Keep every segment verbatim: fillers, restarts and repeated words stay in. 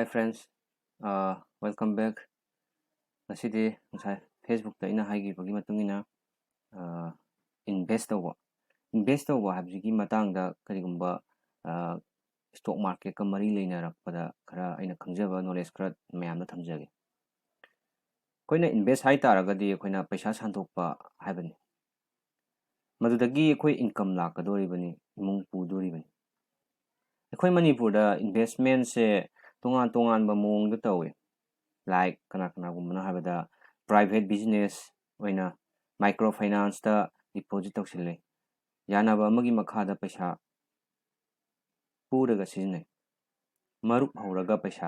Hi friends, uh, welcome back. ꯉꯁꯤꯗꯤ ꯉꯁꯥꯏ Facebookꯇ ꯑꯩꯅ ꯍꯥꯏꯈꯤꯕꯒꯤ ꯃꯇꯨꯡ ꯏꯟꯅ, uh, invest ꯇꯧꯕ, invest ꯇꯧꯕ ꯍꯥꯏꯕꯁꯤꯒꯤ ꯃꯇꯥꯡꯗ ꯀꯔꯤꯒꯨꯝꯕ, uh, stock marketꯀ ꯃꯔꯤ ꯂꯩꯅꯔꯛꯄꯗ ꯈꯔ ꯑꯩꯅ ꯈꯪꯖꯕ knowledge ꯈꯔ ꯃꯌꯥꯝꯗ ꯊꯝꯖꯒꯦ꯫ ꯑꯩꯈꯣꯏꯅ invest ꯍꯥꯏ ꯇꯥꯔꯒꯗꯤ ꯑꯩꯈꯣꯏꯅ ꯄꯩꯁꯥ ꯁꯥꯟꯗꯣꯛꯄ ꯍꯥꯏꯕꯅꯤ꯫ ꯃꯗꯨꯗꯒꯤ ꯑꯩꯈꯣꯏ income ꯂꯥꯛꯀꯗꯣꯔꯤꯕꯅꯤ, ꯏꯃꯨꯡ ꯄꯨꯗꯣꯔꯤꯕꯅꯤ꯫ ꯑꯩꯈꯣꯏ ꯃꯅꯤꯄꯨꯔꯗ investmentꯁꯦ ꯇꯣꯉꯥꯟ ꯇꯣꯉꯥꯟꯕ ꯃꯑꯣꯡꯗ ꯇꯧꯏ꯫ Like ꯀꯅꯥ ꯀꯅꯥꯒꯨꯝꯕꯅ ꯍꯥꯏꯕꯗ private business ꯑꯣꯏꯅ micro financeꯇ deposit ꯇꯧꯁꯤꯜꯂꯤ꯫ ꯌꯥꯅꯕ ꯑꯃꯒꯤ ꯃꯈꯥꯗ ꯄꯩꯁꯥ ꯄꯨꯔꯒ ꯁꯤꯖꯤꯟꯅꯩ꯫ ꯃꯔꯨꯞ ꯍꯧꯔꯒ ꯄꯩꯁꯥ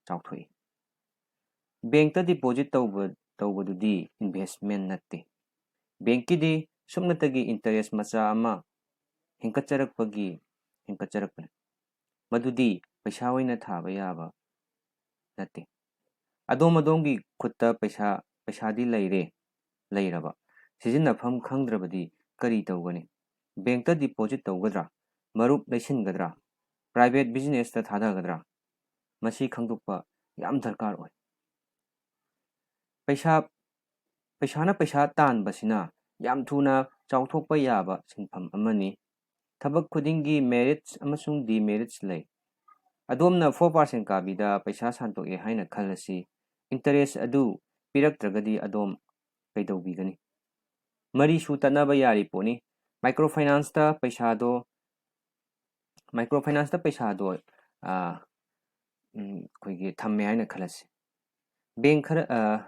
ꯆꯥꯎꯊꯣꯛꯏ꯫ Bankꯇ deposit ꯇꯧꯕ, ꯇꯧꯕꯗꯨꯗꯤ investment ꯅꯠꯇꯦ꯫ Bankꯀꯤꯗꯤ ꯁꯨꯞꯅꯇꯒꯤ interest ꯃꯆꯥ ꯑꯃ ꯍꯦꯟꯀꯠꯆꯔꯛꯄꯒꯤ ꯍꯦꯟꯀꯠꯆꯔꯛꯄꯅꯤ꯫ ꯃꯗꯨꯗꯤ ꯄꯩꯁꯥ ꯑꯣꯏꯅ ꯊꯥꯕ ꯌꯥꯕ ꯅꯠꯇꯦ꯫ ꯑꯗꯣꯝ ꯑꯗꯣꯝꯒꯤ ꯈꯨꯠꯇ ꯄꯩꯁꯥ, ꯄꯩꯁꯥꯗꯤ ꯂꯩꯔꯦ, ꯂꯩꯔꯕ ꯁꯤꯖꯤꯟꯅꯐꯝ ꯈꯪꯗ꯭ꯔꯕꯗꯤ ꯀꯔꯤ ꯇꯧꯒꯅꯤ? Bankꯇ deposit ꯇꯧꯒꯗ꯭ꯔꯥ? ꯃꯔꯨꯞ ꯂꯩꯁꯤꯟꯒꯗ꯭ꯔꯥ? Private businessꯇ ꯊꯥꯗꯒꯗ꯭ꯔꯥ? ꯃꯁꯤ ꯈꯪꯗꯣꯛꯄ ꯌꯥꯝ ꯗꯔꯀꯥꯔ ꯑꯣꯏ꯫ ꯄꯩꯁꯥ, ꯄꯩꯁꯥꯅ ꯄꯩꯁꯥ ꯇꯥꯟꯕꯁꯤꯅ ꯌꯥꯝ ꯊꯨꯅ ꯆꯥꯎꯊꯣꯛꯄ ꯌꯥꯕ ꯁꯤꯟꯐꯝ ꯑꯃꯅꯤ꯫ ꯊꯕꯛ ꯈꯨꯗꯤꯡꯒꯤ merits ꯑꯃꯁꯨꯡ demerits ꯂꯩ꯫ ꯑꯗꯣꯝꯅ four percent ꯀꯥꯕꯤꯗ ꯄꯩꯁꯥ ꯁꯥꯟꯗꯣꯛꯑꯦ ꯍꯥꯏꯅ ꯈꯜꯂꯁꯤ, interest ꯑꯗꯨ ꯄꯤꯔꯛꯇ꯭ꯔꯒꯗꯤ ꯑꯗꯣꯝ ꯀꯩꯗꯧꯕꯤꯒꯅꯤ? ꯃꯔꯤꯁꯨ ꯇꯠꯅꯕ ꯌꯥꯔꯤ ꯄꯣꯠꯅꯤ꯫ Micro financeꯇ ꯄꯩꯁꯥꯗꯣ, micro financeꯇ ꯄꯩꯁꯥꯗꯣ, ꯑꯥ, ꯎꯝ, ꯑꯩꯈꯣꯏꯒꯤ ꯊꯝꯃꯦ ꯍꯥꯏꯅ ꯈꯜꯂꯁꯤ꯫ Bank ꯈꯔ, ꯑꯥ,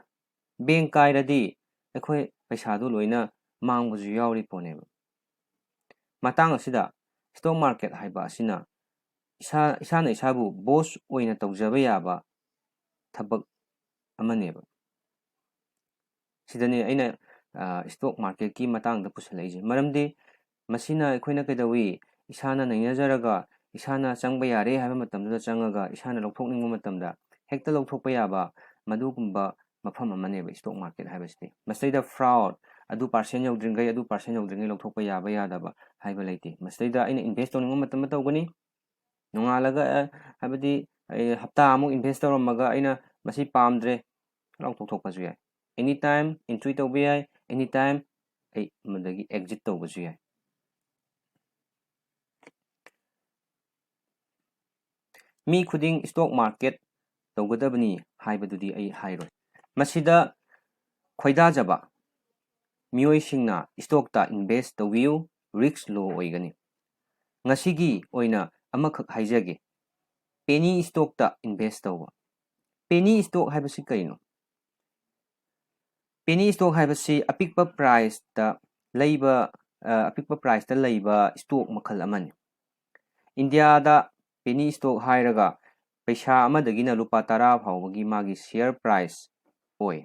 bank ꯀꯥꯏꯔꯗꯤ ꯑꯩꯈꯣꯏ ꯄꯩꯁꯥꯗꯣ ꯂꯣꯏꯅ ꯃꯥꯡꯕꯁꯨ ꯌꯥꯎꯔꯤ ꯄꯣꯠꯅꯦꯕ꯫ ꯃꯇꯥꯡ ꯑꯁꯤꯗ stock market ꯍꯥꯏꯕ ꯑꯁꯤꯅ ꯏꯁꯥ, ꯏꯁꯥꯅ ꯏꯁꯥꯕꯨ boss ꯑꯣꯏꯅ ꯇꯧꯖꯕ ꯌꯥꯕ ꯊꯕꯛ ꯑꯃꯅꯦꯕ꯫ ꯁꯤꯗꯅꯦ ꯑꯩꯅ, ꯑ, stock marketꯀꯤ ꯃꯇꯥꯡꯗ ꯄꯨꯁꯜꯂꯛꯏꯁꯦ꯫ ꯃꯔꯝꯗꯤ ꯃꯁꯤꯅ ꯑꯩꯈꯣꯏꯅ ꯀꯩꯗꯧꯏ? ꯏꯁꯥꯅ ꯅꯩꯅꯖꯔꯒ, ꯏꯁꯥꯅ ꯆꯪꯕ ꯌꯥꯔꯦ ꯍꯥꯏꯕ ꯃꯇꯝꯗꯨꯗ ꯆꯪꯉꯒ, ꯏꯁꯥꯅ ꯂꯧꯊꯣꯛꯅꯤꯡꯕ ꯃꯇꯝꯗ ꯍꯦꯛꯇ ꯂꯧꯊꯣꯛꯄ ꯌꯥꯕ, ꯃꯗꯨꯒꯨꯝꯕ ꯃꯐꯝ ꯑꯃꯅꯦꯕ stock market ꯍꯥꯏꯕꯁꯤꯗꯤ꯫ ꯃꯁꯤꯗꯩꯗ fraud, ꯑꯗꯨ percent ꯌꯧꯗ꯭ꯔꯤꯉꯩ, ꯑꯗꯨ percent ꯌꯧꯗ꯭ꯔꯤꯉꯩ ꯂꯧꯊꯣꯛꯄ ꯌꯥꯕ ꯌꯥꯗꯕ ꯍꯥꯏꯕ ꯂꯩꯇꯦ꯫ ꯃꯁꯤꯗꯩꯗ ꯑꯩꯅ invest ꯇꯧꯅꯤꯡꯕ ꯃꯇꯝꯗ ꯇꯧꯒꯅꯤ, ꯅꯣꯡꯉꯥꯜꯂꯒ, ꯑ, ꯍꯥꯏꯕꯗꯤ ꯑꯩ ꯍꯞꯇꯥ ꯑꯃꯨꯛ invest ꯇꯧꯔꯝꯃꯒ ꯑꯩꯅ ꯃꯁꯤ ꯄꯥꯝꯗ꯭ꯔꯦ ꯂꯥꯎꯊꯣꯛꯊꯣꯛꯄꯁꯨ ꯌꯥꯏ꯫ Any time entry ꯇꯧꯕ ꯌꯥꯏ, any time ꯑꯩ ꯃꯗꯒꯤ exit ꯇꯧꯕꯁꯨ ꯌꯥꯏ꯫ ꯃꯤ ꯈꯨꯗꯤꯡ stock market ꯇꯧꯒꯗꯕꯅꯤ ꯍꯥꯏꯕꯗꯨꯗꯤ ꯑꯩ ꯍꯥꯏꯔꯣꯏ꯫ ꯃꯁꯤꯗ ꯈꯣꯏꯗꯥꯖꯕ ꯃꯤꯑꯣꯏꯁꯤꯡꯅ stockꯇ invest ꯇꯧꯕꯤꯌꯨ, risk low ꯑꯣꯏꯒꯅꯤ꯫ ꯉꯁꯤꯒꯤ ꯑꯣꯏꯅ ꯑꯃꯈꯛ ꯍꯥꯏꯖꯒꯦ, penny stockꯇ invest ꯇꯧꯕ꯫ Penny stock ꯍꯥꯏꯕꯁꯤ ꯀꯩꯅꯣ? Penny stock ꯍꯥꯏꯕꯁꯤ ꯑꯄꯤꯛꯄ priceꯇ ꯂꯩꯕ, ꯑ, ꯑꯄꯤꯛꯄ priceꯇ ꯂꯩꯕ stock ꯃꯈꯜ ꯑꯃꯅꯤ꯫ ꯏꯟꯗꯤꯌꯥꯗ penny stock ꯍꯥꯏꯔꯒ ꯄꯩꯁꯥ ꯑꯃꯗꯒꯤꯅ ꯂꯨꯄꯥ ꯇꯔꯥ ꯐꯥꯎꯕꯒꯤ ꯃꯥꯒꯤ share price ꯑꯣꯏ꯫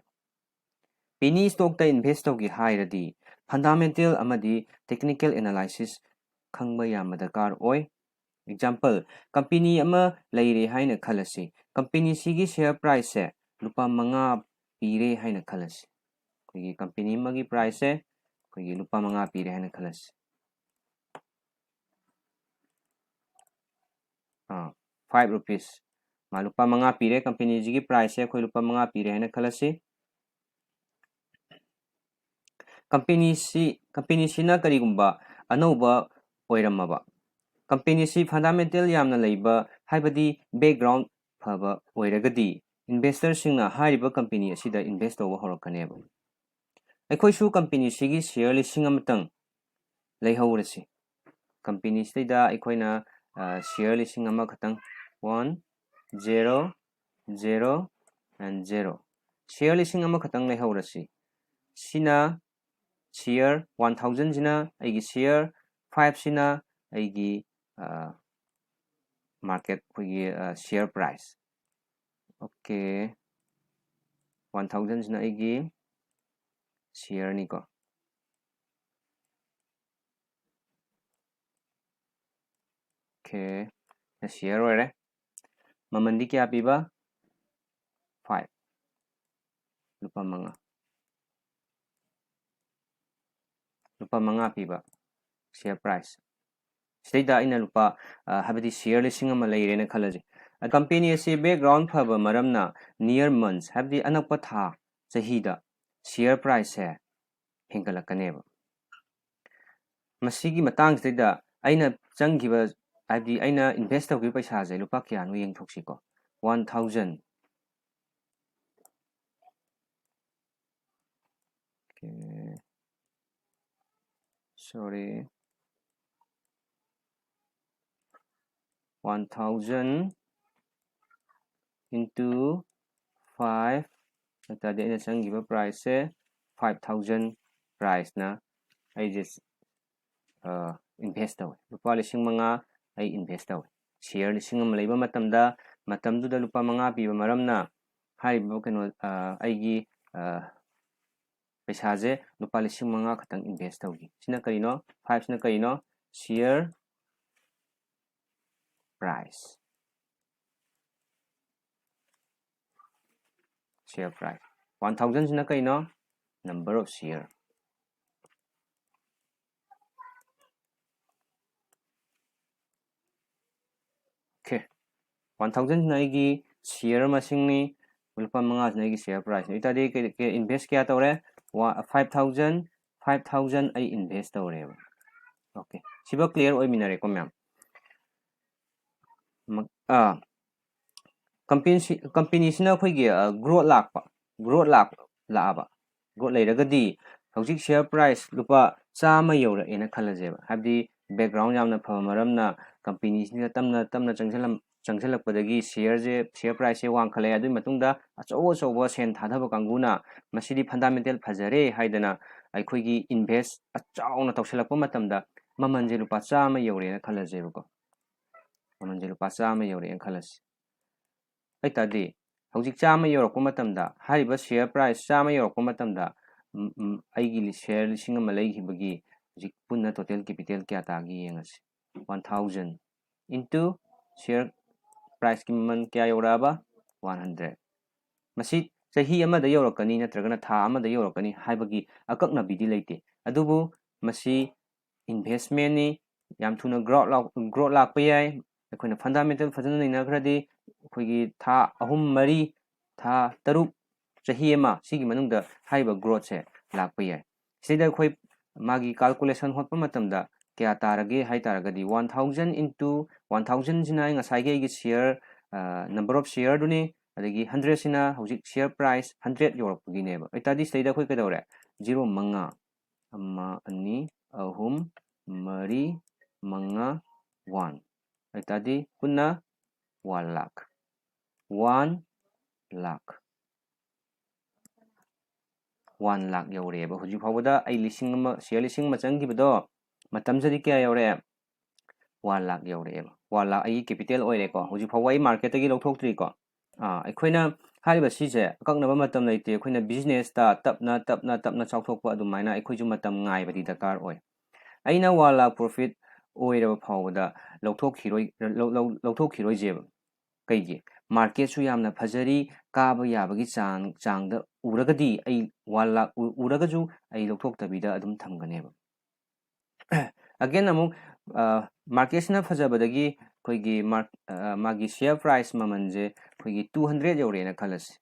Penny stockꯇ invest ꯇꯧꯒꯦ ꯍꯥꯏꯔꯗꯤ fundamental ꯑꯃꯗꯤ technical analysis ꯈꯪꯕ ꯌꯥꯝꯅ ꯗꯔꯀꯥꯔ ꯑꯣꯏ꯫ Example, company ꯑꯃ ꯂꯩꯔꯦ ꯍꯥꯏꯅ ꯈꯜꯂꯁꯤ꯫ Companyꯁꯤꯒꯤ share priceꯁꯦ ꯂꯨꯄꯥ ꯃꯉꯥ ꯄꯤꯔꯦ ꯍꯥꯏꯅ ꯈꯜꯂꯁꯤ꯫ ꯑꯩꯈꯣꯏꯒꯤ company ꯑꯃꯒꯤ priceꯁꯦ ꯑꯩꯈꯣꯏꯒꯤ ꯂꯨꯄꯥ ꯃꯉꯥ ꯄꯤꯔꯦ ꯍꯥꯏꯅ ꯈꯜꯂꯁꯤ꯫ ꯑꯥ, five rupees꯫ ꯃꯥ ꯂꯨꯄꯥ ꯃꯉꯥ ꯄꯤꯔꯦ, companyꯁꯤꯒꯤ priceꯁꯦ ꯑꯩꯈꯣꯏ ꯂꯨꯄꯥ ꯃꯉꯥ ꯄꯤꯔꯦ ꯍꯥꯏꯅ ꯈꯜꯂꯁꯤ꯫ Companyꯁꯤ, companyꯁꯤꯅ ꯀꯔꯤꯒꯨꯝꯕ ꯑꯅꯧꯕ ꯑꯣꯏꯔꯝꯃꯕ, companyꯁꯤ fundamental ꯌꯥꯝꯅ ꯂꯩꯕ, ꯍꯥꯏꯕꯗꯤ background ꯐꯕ ꯑꯣꯏꯔꯒꯗꯤ, investorꯁꯤꯡꯅ ꯍꯥꯏꯔꯤꯕ company ꯑꯁꯤꯗ invest ꯇꯧꯕ ꯍꯧꯔꯛꯀꯅꯦꯕ꯫ ꯑꯩꯈꯣꯏꯁꯨ companyꯁꯤꯒꯤ share ꯂꯤꯁꯤꯡ ꯑꯃꯇꯪ ꯂꯩꯍꯧꯔꯁꯤ꯫ Companyꯁꯤꯗꯩꯗ ꯑꯩꯈꯣꯏꯅ, ꯑ, share ꯂꯤꯁꯤꯡ ꯑꯃꯈꯛꯇꯪ, one, zero, zero and zero, share ꯂꯤꯁꯤꯡ ꯑꯃꯈꯛꯇꯪ ꯂꯩꯍꯧꯔꯁꯤ꯫ ꯁꯤꯅ share one thousandꯁꯤꯅ ꯑꯩꯒꯤ share, fiveꯁꯤꯅ ꯑꯩꯒꯤ, ꯑ, market, ꯑꯩꯈꯣꯏꯒꯤ, ꯑ, share price꯫ Okay, one thousandꯁꯤꯅ ꯑꯩꯒꯤ shareꯅꯤꯀꯣ꯫ Okay, share ꯑꯣꯏꯔꯦ꯫ ꯃꯃꯜꯗꯤ ꯀꯌꯥ ꯄꯤꯕ? Five꯫ ꯂꯨꯄꯥ ꯃꯉꯥ꯫ ꯂꯨꯄꯥ ꯃꯉꯥ ꯄꯤꯕ share price꯫ ꯁꯤꯗꯩꯗ ꯑꯩꯅ ꯂꯨꯄꯥ, ꯑ, ꯍꯥꯏꯕꯗꯤ share ꯂꯤꯁꯤꯡ ꯑꯃ ꯂꯩꯔꯦꯅ ꯈꯜꯂꯁꯦ꯫ ꯀꯝꯄꯦꯅꯤ ꯑꯁꯤ ꯕꯦꯛꯒ꯭ꯔꯥꯎꯟ ꯐꯕ ꯃꯔꯝꯅ near months, ꯍꯥꯏꯕꯗꯤ ꯑꯅꯛꯄ ꯊꯥ, ꯆꯍꯤꯗ share priceꯁꯦ ꯍꯦꯟꯒꯠꯂꯛꯀꯅꯦꯕ꯫ ꯃꯁꯤꯒꯤ ꯃꯇꯥꯡꯁꯤꯗꯩꯗ ꯑꯩꯅ ꯆꯪꯈꯤꯕ, ꯍꯥꯏꯕꯗꯤ ꯑꯩꯅ invest ꯇꯧꯈꯤꯕ ꯄꯩꯁꯥꯁꯦ ꯂꯨꯄꯥ ꯀꯌꯥꯅꯣ ꯌꯦꯡꯊꯣꯛꯁꯤꯀꯣ꯫ One thousand, okay, sorry, one thousand into five, ꯑꯗꯨ ꯇꯥꯔꯗꯤ ꯑꯩꯅ ꯆꯪꯈꯤꯕ priceꯁꯦ five thousand priceꯅ ꯑꯩꯁꯦ invest ꯇꯧꯋꯦ꯫ ꯂꯨꯄꯥ ꯂꯤꯁꯤꯡ ꯃꯉꯥ ꯑꯩ invest ꯇꯧꯋꯦ꯫ Share ꯂꯤꯁꯤꯡ ꯑꯃ ꯂꯩꯕ ꯃꯇꯝꯗ, ꯃꯇꯝꯗꯨꯗ ꯂꯨꯄꯥ ꯃꯉꯥ ꯄꯤꯕ ꯃꯔꯝꯅ ꯍꯥꯏꯔꯤꯕ ꯀꯩꯅꯣ, ꯑꯩꯒꯤ ꯄꯩꯁꯥꯁꯦ ꯂꯨꯄꯥ ꯂꯤꯁꯤꯡ ꯃꯉꯥ ꯈꯛꯇꯪ invest ꯇꯧꯈꯤ꯫ ꯁꯤꯅ ꯀꯔꯤꯅꯣ? Fiveꯁꯤꯅ ꯀꯔꯤꯅꯣ? Share price, share price꯫ One thousandꯁꯤꯅ ꯀꯩꯅꯣ? Number of share꯫ Okay, one thousandꯁꯤꯅ ꯑꯩꯒꯤ share ꯃꯁꯤꯡꯅꯤ, ꯂꯨꯄꯥ ꯃꯉꯥꯁꯤꯅ ꯑꯩꯒꯤ share priceꯅꯤ꯫ ꯑꯗꯨ ꯇꯥꯔꯗꯤ invest ꯀꯌꯥ ꯇꯧꯔꯦ? Five thousand, five thousand ꯑꯩ invest ꯇꯧꯔꯦꯕ꯫ Okay, ꯁꯤꯐꯥꯎ clear ꯑꯣꯏꯃꯤꯟꯅꯔꯦꯀꯣ ꯃꯌꯥꯝ? ꯑꯥ, ꯀꯝꯄꯦꯅꯤꯁꯤꯅ ꯑꯩꯈꯣꯏꯒꯤ growth ꯂꯥꯛꯄ, growth ꯂꯥꯛ ꯂꯥꯛꯑꯕ, growth ꯂꯩꯔꯒꯗꯤ ꯍꯧꯖꯤꯛ share price ꯂꯨꯄꯥ ꯆꯥꯝꯃ ꯌꯧꯔꯛꯑꯦꯅ ꯈꯜꯂꯁꯦꯕ꯫ ꯍꯥꯏꯕꯗꯤ background ꯌꯥꯝꯅ ꯐꯕ ꯃꯔꯝꯅ ꯀꯝꯄꯦꯅꯤꯁꯤꯗ ꯇꯞꯅ ꯇꯞꯅ ꯆꯪꯁꯤꯜꯂꯛꯄꯗꯒꯤ shareꯁꯦ, share priceꯁꯦ ꯋꯥꯡꯈꯠꯂꯛꯑꯦ꯫ ꯑꯗꯨꯒꯤ ꯃꯇꯨꯡꯗ ꯑꯆꯧ ꯑꯆꯧꯕ ꯁꯦꯟ ꯊꯥꯗꯕ ꯀꯥꯡꯕꯨꯅ ꯃꯁꯤꯗꯤ fundamental ꯐꯖꯔꯦ ꯍꯥꯏꯗꯅ ꯑꯩꯈꯣꯏꯒꯤ invest ꯑꯆꯥꯎꯅ ꯇꯧꯁꯤꯜꯂꯛꯄ ꯃꯇꯝꯗ ꯃꯃꯜꯁꯦ ꯂꯨꯄꯥ ꯆꯥꯝꯃ ꯌꯧꯔꯦꯅ ꯈꯜꯂꯁꯦꯕꯀꯣ꯫ ꯃꯃꯜꯁꯦ ꯂꯨꯄꯥ ꯆꯥꯝꯃ ꯌꯧꯔꯛꯑꯦꯅ ꯈꯜꯂꯁꯤ꯫ ꯑꯗꯨ ꯇꯥꯔꯗꯤ ꯍꯧꯖꯤꯛ ꯆꯥꯝꯃ ꯌꯧꯔꯛꯄ ꯃꯇꯝꯗ, ꯍꯥꯏꯔꯤꯕ share price ꯆꯥꯝꯃ ꯌꯧꯔꯛꯄ ꯃꯇꯝꯗ, ꯑꯩꯒꯤ share ꯂꯤꯁꯤꯡ ꯑꯃ ꯂꯩꯈꯤꯕꯒꯤ ꯍꯧꯖꯤꯛ ꯄꯨꯟꯅ total capital ꯀꯌꯥ ꯇꯥꯒꯦ ꯌꯦꯡꯉꯁꯤ꯫ One thousand into share priceꯀꯤ ꯃꯃꯜ ꯀꯌꯥ ꯌꯧꯔꯛꯑꯕ? One hundred꯫ ꯃꯁꯤ ꯆꯍꯤ ꯑꯃꯗ ꯌꯧꯔꯛꯀꯅꯤ ꯅꯠꯇ꯭ꯔꯒꯅ ꯊꯥ ꯑꯃꯗ ꯌꯧꯔꯛꯀꯅꯤ ꯍꯥꯏꯕꯒꯤ ꯑꯀꯛꯅꯕꯤꯗꯤ ꯂꯩꯇꯦ꯫ ꯑꯗꯨꯕꯨ ꯃꯁꯤ investmentꯅꯤ, ꯌꯥꯝ ꯊꯨꯅ growth ꯂꯥꯛ-, growth ꯂꯥꯛꯄ ꯌꯥꯏ꯫ ꯑꯩꯈꯣꯏꯅ fundamental ꯐꯖꯅ ꯅꯩꯅꯈ꯭ꯔꯗꯤ ꯑꯩꯈꯣꯏꯒꯤ ꯊꯥ ꯑꯍꯨꯝ, ꯃꯔꯤ, ꯊꯥ ꯇꯔꯨꯛ, ꯆꯍꯤ ꯑꯃ, ꯁꯤꯒꯤ ꯃꯅꯨꯡꯗ ꯍꯥꯏꯔꯤꯕ growthꯁꯦ ꯂꯥꯛꯄ ꯌꯥꯏ꯫ ꯁꯤꯗ ꯑꯩꯈꯣꯏ ꯃꯥꯒꯤ calculation ꯍꯣꯠꯄ ꯃꯇꯝꯗ ꯀꯌꯥ ꯇꯥꯔꯒꯦ ꯍꯥꯏ ꯇꯥꯔꯒꯗꯤ, one thousand into one thousandꯁꯤꯅ ꯑꯩ ꯉꯁꯥꯏꯒꯤ ꯑꯩꯒꯤ share, number of shareꯗꯨꯅꯤ, ꯑꯗꯒꯤ hundredꯁꯤꯅ ꯍꯧꯖꯤꯛ share price hundred ꯌꯧꯔꯛꯄꯒꯤꯅꯦꯕ꯫ ꯑꯗꯨ ꯑꯣꯏꯇꯥꯔꯗꯤ ꯁꯤꯗꯩꯗ ꯑꯩꯈꯣꯏ ꯀꯩꯗꯧꯔꯦ? Zero ꯃꯉꯥ, ꯑꯃ, ꯑꯅꯤ, ꯑꯍꯨꯝ, ꯃꯔꯤ, ꯃꯉꯥ, one꯫ ꯑꯗꯨ ꯑꯣꯏꯇꯥꯔꯗꯤ ꯄꯨꯟꯅ one lakh, one lakh, one lakh ꯌꯧꯔꯛꯑꯦꯕ꯫ ꯍꯧꯖꯤꯛ ꯐꯥꯎꯕꯗ ꯑꯩ ꯂꯤꯁꯤꯡ ꯑꯃ, share ꯂꯤꯁꯤꯡ ꯑꯃ ꯆꯪꯈꯤꯕꯗꯣ, ꯃꯇꯝꯁꯤꯗꯤ ꯀꯌꯥ ꯌꯧꯔꯛꯑꯦ? One lakh ꯌꯧꯔꯛꯑꯦꯕ꯫ One lakh ꯑꯩꯒꯤ capital ꯑꯣꯏꯔꯦꯀꯣ꯫ ꯍꯧꯖꯤꯛ ꯐꯥꯎꯕ ꯑꯩ marketꯇꯒꯤ ꯂꯧꯊꯣꯛꯇ꯭ꯔꯤꯀꯣ꯫ ꯑꯥ, ꯑꯩꯈꯣꯏꯅ ꯍꯥꯏꯔꯤꯕ ꯁꯤꯁꯦ ꯑꯀꯛꯅꯕ ꯃꯇꯝ ꯂꯩꯇꯦ꯫ ꯑꯩꯈꯣꯏꯅ businessꯇ ꯇꯞꯅ, ꯇꯞꯅ, ꯇꯞꯅ ꯆꯥꯎꯊꯣꯛꯄ ꯑꯗꯨꯃꯥꯏꯅ ꯑꯩꯈꯣꯏꯁꯨ ꯃꯇꯝ ꯉꯥꯏꯕꯗꯤ ꯗꯔꯀꯥꯔ ꯑꯣꯏ꯫ ꯑꯩꯅ one lakh profit ꯑꯣꯏꯔꯕ ꯐꯥꯎꯕꯗ ꯂꯧꯊꯣꯛꯈꯤꯔꯣꯏ-, ꯂꯧ-, ꯂꯧ-, ꯂꯧꯊꯣꯛꯈꯤꯔꯣꯏꯁꯦꯕ꯫ ꯀꯩꯒꯤ? Marketꯁꯨ ꯌꯥꯝꯅ ꯐꯖꯔꯤ, ꯀꯥꯕ ꯌꯥꯕꯒꯤ ꯆꯥꯡ, ꯆꯥꯡꯗ ꯎꯔꯒꯗꯤ ꯑꯩ one lakh ꯎ-, ꯎꯔꯒꯁꯨ ꯑꯩ ꯂꯧꯊꯣꯛꯇꯕꯤꯗ ꯑꯗꯨꯝ ꯊꯝꯒꯅꯦꯕ꯫ Again ꯑꯃꯨꯛ, ꯑ, marketꯁꯤꯅ ꯐꯖꯕꯗꯒꯤ ꯑꯩꯈꯣꯏꯒꯤ mar-, ꯑ, ꯃꯥꯒꯤ share price ꯃꯃꯜꯁꯦ ꯑꯩꯈꯣꯏꯒꯤ two hundred ꯌꯧꯔꯦꯅ ꯈꯜꯂꯁꯤ꯫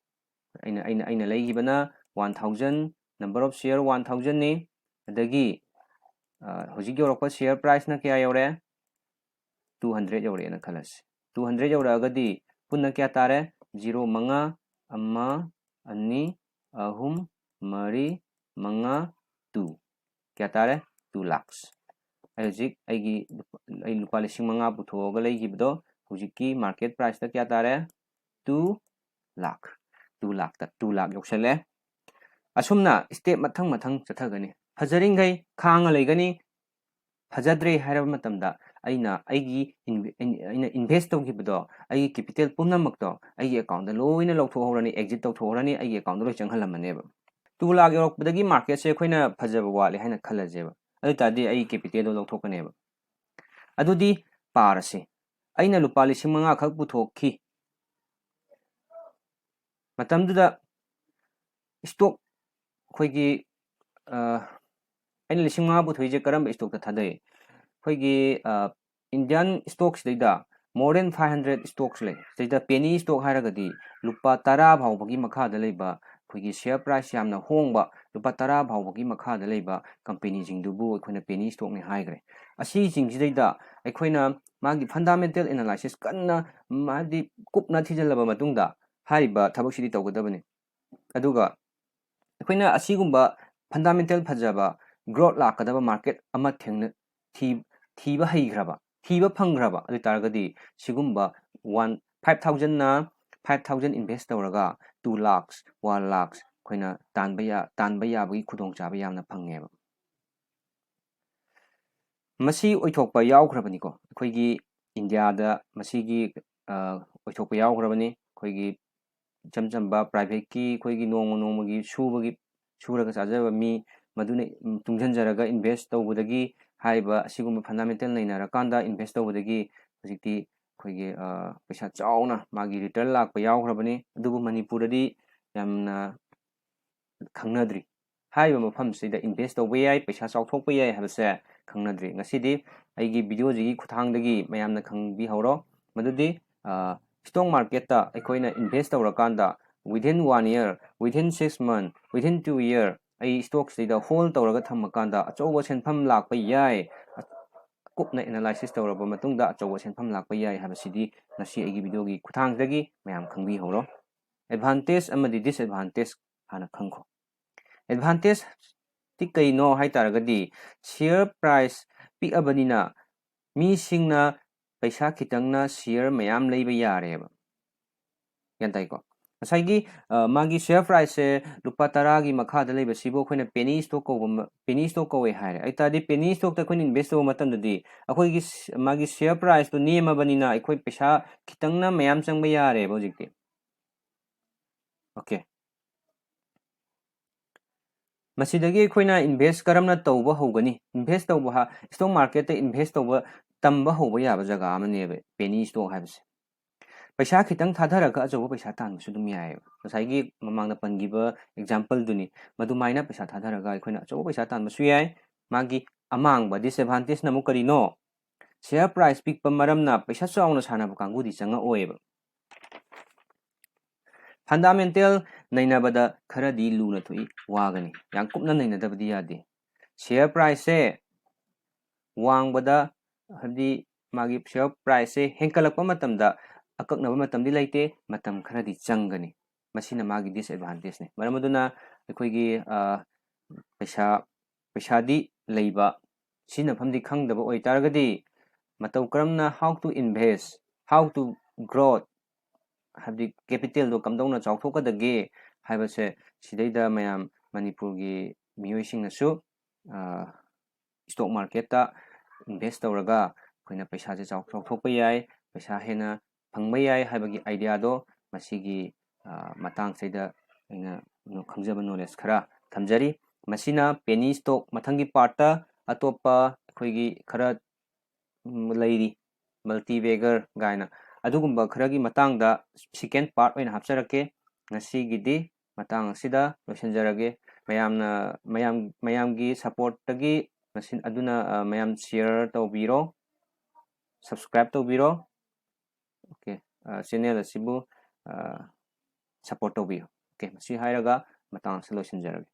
ꯑꯩꯅ, ꯑꯩꯅ, ꯑꯩꯅ ꯂꯩꯈꯤꯕꯅ one thousand, number of share one thousandꯅꯤ꯫ ꯑꯗꯒꯤ, ꯑ, ꯍꯧꯖꯤꯛ ꯌꯧꯔꯛꯄ share priceꯅ ꯀꯌꯥ ꯌꯧꯔꯦ? Two hundred ꯌꯧꯔꯛꯑꯦꯅ ꯈꯜꯂꯁꯤ꯫ Two hundred ꯌꯧꯔꯛꯑꯒꯗꯤ ꯄꯨꯟꯅ ꯀꯌꯥ ꯇꯥꯔꯦ? Zero ꯃꯉꯥ, ꯑꯃ, ꯑꯅꯤ, ꯑꯍꯨꯝ, ꯃꯔꯤ, ꯃꯉꯥ, two꯫ ꯀꯌꯥ ꯇꯥꯔꯦ? Two lakhs꯫ ꯑꯩ ꯍꯧꯖꯤꯛ ꯑꯩꯒꯤ ꯂꯨꯄꯥ, ꯑꯩ ꯂꯨꯄꯥ ꯂꯤꯁꯤꯡ ꯃꯉꯥ ꯄꯨꯊꯣꯛꯑꯒ ꯂꯩꯈꯤꯕꯗꯣ ꯍꯧꯖꯤꯛꯀꯤ market priceꯇ ꯀꯌꯥ ꯇꯥꯔꯦ? Two lakh꯫ Two lakhꯇ, two lakh ꯌꯧꯁꯜꯂꯦ꯫ ꯑꯁꯨꯝꯅ step ꯃꯊꯪ ꯃꯊꯪ ꯆꯠꯊꯒꯅꯤ꯫ ꯐꯖꯔꯤꯉꯩ ꯈꯥꯡꯉ ꯂꯩꯒꯅꯤ꯫ ꯐꯖꯗ꯭ꯔꯦ ꯍꯥꯏꯔꯕ ꯃꯇꯝꯗ ꯑꯩꯅ ꯑꯩꯒꯤ inv-, ꯑꯩꯅ invest ꯇꯧꯈꯤꯕꯗꯣ, ꯑꯩꯒꯤ capital ꯄꯨꯝꯅꯃꯛꯇꯣ ꯑꯩꯒꯤ accountꯇ ꯂꯣꯏꯅ ꯂꯧꯊꯣꯛꯍꯧꯔꯅꯤ, exit ꯇꯧꯊꯣꯛꯍꯧꯔꯅꯤ, ꯑꯩꯒꯤ accountꯇ ꯂꯣꯏ ꯆꯪꯍꯜꯂꯝꯃꯅꯦꯕ꯫ Two lakh ꯌꯧꯔꯛꯄꯗꯒꯤ marketꯁꯦ ꯑꯩꯈꯣꯏꯅ ꯐꯖꯕ ꯋꯥꯠꯂꯦ ꯍꯥꯏꯅ ꯈꯜꯂꯁꯦꯕ꯫ ꯑꯗꯨ ꯑꯣꯏ ꯇꯥꯔꯗꯤ ꯑꯩꯒꯤ capitalꯗꯣ ꯂꯧꯊꯣꯛꯀꯅꯦꯕ꯫ ꯑꯗꯨꯗꯤ ꯄꯥꯔꯁꯤ꯫ ꯑꯩꯅ ꯂꯨꯄꯥ ꯂꯤꯁꯤꯡ ꯃꯉꯥ ꯈꯛ ꯄꯨꯊꯣꯛꯈꯤ꯫ ꯃꯇꯝꯗꯨꯗ stock ꯑꯩꯈꯣꯏꯒꯤ, ꯑ, ꯑꯩꯅ ꯂꯤꯁꯤꯡ ꯃꯉꯥ ꯄꯨꯊꯣꯛꯏꯁꯦ ꯀꯔꯝꯕ stockꯇ ꯊꯥꯗꯩ? ꯑꯩꯈꯣꯏꯒꯤ, ꯑ, Indian stockꯁꯤꯗꯩꯗ more than five hundred stocks ꯂꯩ꯫ ꯁꯤꯗꯩꯗ penny stock ꯍꯥꯏꯔꯒꯗꯤ ꯂꯨꯄꯥ ꯇꯔꯥ ꯐꯥꯎꯕꯒꯤ ꯃꯈꯥꯗ ꯂꯩꯕ, ꯑꯩꯈꯣꯏꯒꯤ share price ꯌꯥꯝꯅ ꯍꯣꯡꯕ, ꯂꯨꯄꯥ ꯇꯔꯥ ꯐꯥꯎꯕꯒꯤ ꯃꯈꯥꯗ ꯂꯩꯕ companyꯁꯤꯡꯗꯨꯕꯨ ꯑꯩꯈꯣꯏꯅ penny stockꯅꯤ ꯍꯥꯏꯈ꯭ꯔꯦ꯫ ꯑꯁꯤꯁꯤꯡꯁꯤꯗꯩꯗ ꯑꯩꯈꯣꯏꯅ ꯃꯥꯒꯤ fundamental analysis ꯀꯟꯅ, ꯍꯥꯏꯕꯗꯤ ꯀꯨꯞꯅ ꯊꯤꯖꯤꯜꯂꯕ ꯃꯇꯨꯡꯗ ꯍꯥꯏꯔꯤꯕ ꯊꯕꯛꯁꯤꯗꯤ ꯇꯧꯒꯗꯕꯅꯤ꯫ ꯑꯗꯨꯒ ꯑꯩꯈꯣꯏꯅ ꯑꯁꯤꯒꯨꯝꯕ fundamental ꯐꯖꯕ growth ꯂꯥꯛꯀꯗꯕ market ꯑꯃ ꯊꯦꯡꯅ-, ꯊꯤ-, ꯊꯤꯕ ꯍꯩꯈ꯭ꯔꯕ, ꯊꯤꯕ ꯐꯪꯈ꯭ꯔꯕ ꯑꯗꯨ ꯑꯣꯏ ꯇꯥꯔꯒꯗꯤ ꯁꯤꯒꯨꯝꯕ one, five thousandꯅ five thousand invest ꯇꯧꯔꯒ two lakhs, one lakhs ꯑꯩꯈꯣꯏꯅ ꯇꯥꯟꯕ ꯌꯥ-, ꯇꯥꯟꯕ ꯌꯥꯕꯒꯤ ꯈꯨꯗꯣꯡꯆꯥꯕ ꯌꯥꯝꯅ ꯐꯪꯉꯦꯕ꯫ ꯃꯁꯤ ꯑꯣꯏꯊꯣꯛꯄ ꯌꯥꯎꯈ꯭ꯔꯕꯅꯤꯀꯣ꯫ ꯑꯩꯈꯣꯏꯒꯤ ꯏꯟꯗꯤꯌꯥꯗ ꯃꯁꯤꯒꯤ, ꯑ, ꯑꯣꯏꯊꯣꯛꯄ ꯌꯥꯎꯈ꯭ꯔꯕꯅꯤ꯫ ꯑꯩꯈꯣꯏꯒꯤ ꯏꯆꯝ ꯆꯝꯕ privateꯀꯤ ꯑꯩꯈꯣꯏꯒꯤ ꯅꯣꯡꯃ ꯅꯣꯡꯃꯒꯤ ꯁꯨꯕꯒꯤ, ꯁꯨꯔꯒ ꯆꯥꯖꯕ ꯃꯤ ꯃꯗꯨꯅ, ꯎꯝ, ꯇꯨꯡꯁꯤꯟꯖꯔꯒ invest ꯇꯧꯕꯗꯒꯤ, ꯍꯥꯏꯔꯤꯕ ꯑꯁꯤꯒꯨꯝꯕ fundamental ꯅꯩꯅꯔꯀꯥꯟꯗ invest ꯇꯧꯕꯗꯒꯤ ꯍꯧꯖꯤꯛꯇꯤ ꯑꯩꯈꯣꯏꯒꯤ, ꯑ, ꯄꯩꯁꯥ ꯆꯥꯎꯅ ꯃꯥꯒꯤ return ꯂꯥꯛꯄ ꯌꯥꯎꯈ꯭ꯔꯕꯅꯤ꯫ ꯑꯗꯨꯕꯨ ꯃꯅꯤꯄꯨꯔꯗꯗꯤ ꯌꯥꯝꯅ ꯈꯪꯅꯗ꯭ꯔꯤ꯫ ꯍꯥꯏꯔꯤꯕ ꯃꯐꯝꯁꯤꯗ invest ꯇꯧꯕ ꯌꯥꯏ, ꯄꯩꯁꯥ ꯆꯥꯎꯊꯣꯛꯄ ꯌꯥꯏ ꯍꯥꯏꯕꯁꯦ ꯈꯪꯅꯗ꯭ꯔꯤ꯫ ꯉꯁꯤꯗꯤ ꯑꯩꯒꯤ videoꯁꯤꯒꯤ ꯈꯨꯠꯊꯥꯡꯗꯒꯤ ꯃꯌꯥꯝꯅ ꯈꯪꯕꯤꯍꯧꯔꯣ꯫ ꯃꯗꯨꯗꯤ, ꯑ, stock marketꯇ ꯑꯩꯈꯣꯏꯅ invest ꯇꯧꯔꯀꯥꯟꯗ within one year, within six month, within two year ꯑꯩ stockꯁꯤꯗ hold ꯇꯧꯔꯒ ꯊꯝꯃꯀꯥꯟꯗ ꯑꯆꯧꯕ ꯁꯦꯟꯐꯝ ꯂꯥꯛꯄ ꯌꯥꯏ꯫ ꯀꯨꯞꯅ analysis ꯇꯧꯔꯕ ꯃꯇꯨꯡꯗ ꯑꯆꯧꯕ ꯁꯦꯟꯐꯝ ꯂꯥꯛꯄ ꯌꯥꯏ ꯍꯥꯏꯕꯁꯤꯗꯤ ꯉꯁꯤ ꯑꯩꯒꯤ videoꯒꯤ ꯈꯨꯠꯊꯥꯡꯗꯒꯤ ꯃꯌꯥꯝ ꯈꯪꯕꯤꯍꯧꯔꯣ꯫ Advantage ꯑꯃꯗꯤ disadvantage ꯍꯥꯟꯅ ꯈꯪꯈꯣ꯫ Advantageꯇꯤ ꯀꯩꯅꯣ ꯍꯥꯏ ꯇꯥꯔꯒꯗꯤ, share price ꯄꯤꯛꯑꯕꯅꯤꯅ ꯃꯤꯁꯤꯡꯅ ꯄꯩꯁꯥ ꯈꯤꯇꯪꯅ share ꯃꯌꯥꯝ ꯂꯩꯕ ꯌꯥꯔꯦꯕ꯫ ꯒ꯭ꯌꯥꯟ ꯇꯥꯏꯀꯣ? ꯉꯁꯥꯏꯒꯤ, ꯑ, ꯃꯥꯒꯤ share priceꯁꯦ ꯂꯨꯄꯥ ꯇꯔꯥꯒꯤ ꯃꯈꯥꯗ ꯂꯩꯕꯁꯤꯕꯨ ꯑꯩꯈꯣꯏꯅ penny stock ꯀꯧꯕ ꯃ-, penny stock ꯀꯧꯋꯦ ꯍꯥꯏꯔꯦ꯫ ꯑꯗꯨ ꯇꯥꯔꯗꯤ penny stockꯇ ꯑꯩꯈꯣꯏꯅ invest ꯇꯧꯕ ꯃꯇꯝꯗꯗꯤ ꯑꯩꯈꯣꯏꯒꯤ ꯁ-, ꯃꯥꯒꯤ share priceꯇꯣ ꯅꯦꯝꯃꯕꯅꯤꯅ ꯑꯩꯈꯣꯏ ꯄꯩꯁꯥ ꯈꯤꯇꯪꯅ ꯃꯌꯥꯝ ꯆꯪꯕ ꯌꯥꯔꯦꯕ ꯍꯧꯖꯤꯛꯇꯤ꯫ Okay꯫ ꯃꯁꯤꯗꯒꯤ ꯑꯩꯈꯣꯏꯅ invest ꯀꯔꯝꯅ ꯇꯧꯕ ꯍꯧꯒꯅꯤ? Invest ꯇꯧꯕ ꯍꯥ-, stock marketꯇ invest ꯇꯧꯕ ꯇꯝꯕ ꯍꯧꯕ ꯌꯥꯕ ꯖꯒꯥ ꯑꯃꯅꯦꯕ penny stock ꯍꯥꯏꯕꯁꯦ꯫ ꯄꯩꯁꯥ ꯈꯤꯇꯪ ꯊꯥꯗꯔꯒ ꯑꯆꯧꯕ ꯄꯩꯁꯥ ꯇꯥꯟꯕꯁꯨ ꯑꯗꯨꯝ ꯌꯥꯏꯑꯕ꯫ ꯉꯁꯥꯏꯒꯤ ꯃꯃꯥꯡꯗ ꯄꯟꯈꯤꯕ exampleꯗꯨꯅꯤ꯫ ꯃꯗꯨꯃꯥꯏꯅ ꯄꯩꯁꯥ ꯊꯥꯗꯔꯒ ꯑꯩꯈꯣꯏꯅ ꯑꯆꯧꯕ ꯄꯩꯁꯥ ꯇꯥꯟꯕꯁꯨ ꯌꯥꯏ꯫ ꯃꯥꯒꯤ ꯑꯃꯥꯡꯕ, disadvantageꯅ ꯑꯃꯨꯛ ꯀꯔꯤꯅꯣ? Share price ꯄꯤꯛꯄ ꯃꯔꯝꯅ ꯄꯩꯁꯥ ꯆꯥꯎꯅ ꯁꯥꯟꯅꯕ ꯀꯥꯡꯕꯨꯗꯤ ꯆꯪꯉꯛꯑꯣꯏꯕ꯫ Fundamental ꯅꯩꯅꯕꯗ ꯈꯔꯗꯤ ꯂꯨꯅ ꯊꯣꯛꯏ, ꯋꯥꯒꯅꯤ, ꯌꯥꯝ ꯀꯨꯞꯅ ꯅꯩꯅꯗꯕꯗꯤ ꯌꯥꯗꯦ꯫ Share price ꯁꯦ ꯋꯥꯡꯕꯗ, ꯍꯥꯏꯕꯗꯤ ꯃꯥꯒꯤ share price ꯁꯦ ꯍꯦꯟꯀꯠꯂꯛꯄ ꯃꯇꯝꯗ ꯑꯀꯛꯅꯕ ꯃꯇꯝꯗꯤ ꯂꯩꯇꯦ, ꯃꯇꯝ ꯈꯔꯗꯤ ꯆꯪꯒꯅꯤ꯫ ꯃꯁꯤꯅ ꯃꯥꯒꯤ disadvantage ꯅꯤ꯫ ꯃꯔꯝ ꯑꯗꯨꯅ ꯑꯩꯈꯣꯏꯒꯤ, ꯑ, ꯄꯩꯁꯥ, ꯄꯩꯁꯥꯗꯤ ꯂꯩꯕ, ꯁꯤꯖꯤꯟꯅꯐꯝꯗꯤ ꯈꯪꯗꯕ ꯑꯣꯏꯇꯥꯔꯒꯗꯤ ꯃꯇꯧ ꯀꯔꯝꯅ, how to invest, how to grow, ꯍꯥꯏꯕꯗꯤ capital ꯗꯣ ꯀꯝꯗꯧꯅ ꯆꯥꯎꯊꯣꯛꯀꯗꯒꯦ ꯍꯥꯏꯕꯁꯦ ꯁꯤꯗꯩꯗ ꯃꯌꯥꯝ ꯃꯅꯤꯄꯨꯔꯒꯤ ꯃꯤꯑꯣꯏꯁꯤꯡꯅꯁꯨ, ꯑ, stock market ꯇ invest ꯇꯧꯔꯒ ꯑꯩꯈꯣꯏꯅ ꯄꯩꯁꯥꯁꯦ ꯆꯥꯎ-, ꯆꯥꯎꯊꯣꯛꯄ ꯌꯥꯏ, ꯄꯩꯁꯥ ꯍꯦꯟꯅ ꯐꯪꯕ ꯌꯥꯏ ꯍꯥꯏꯕꯒꯤ idea ꯗꯣ ꯃꯁꯤꯒꯤ, ꯑ, ꯃꯇꯥꯡꯁꯤꯗ ꯑꯩꯅ ꯈꯪꯖꯕ knowledge ꯈꯔ ꯊꯝꯖꯔꯤ꯫ ꯃꯁꯤꯅ penny stock꯫ ꯃꯊꯪꯒꯤ part ꯇ ꯑꯇꯣꯞꯄ ꯑꯩꯈꯣꯏꯒꯤ ꯈꯔ, ꯎꯝ, ꯂꯩꯔꯤ, multi bagger ꯒꯥꯏꯅ, ꯑꯗꯨꯒꯨꯝꯕ ꯈꯔꯒꯤ ꯃꯇꯥꯡꯗ second part ꯑꯣꯏꯅ ꯍꯥꯞꯆꯔꯛꯀꯦ꯫ ꯉꯁꯤꯒꯤꯗꯤ ꯃꯇꯥꯡ ꯑꯁꯤꯗ ꯂꯣꯏꯁꯤꯟꯖꯔꯒꯦ꯫ ꯃꯌꯥꯝꯅ, ꯃꯌꯥꯝ, ꯃꯌꯥꯝꯒꯤ support ꯇꯒꯤ ꯃꯁꯤ, ꯑꯗꯨꯅ, ꯑ, ꯃꯌꯥꯝ share ꯇꯧꯕꯤꯔꯣ, subscribe ꯇꯧꯕꯤꯔꯣ꯫ Okay, ꯑ, channel ꯑꯁꯤꯕꯨ, ꯑ, support ꯇꯧꯕꯤꯌꯨ꯫ Okay, ꯃꯁꯤ ꯍꯥꯏꯔꯒ ꯃꯇꯥꯡ ꯑꯁꯤ ꯂꯣꯏꯁꯤꯟꯖꯔꯒꯦ꯫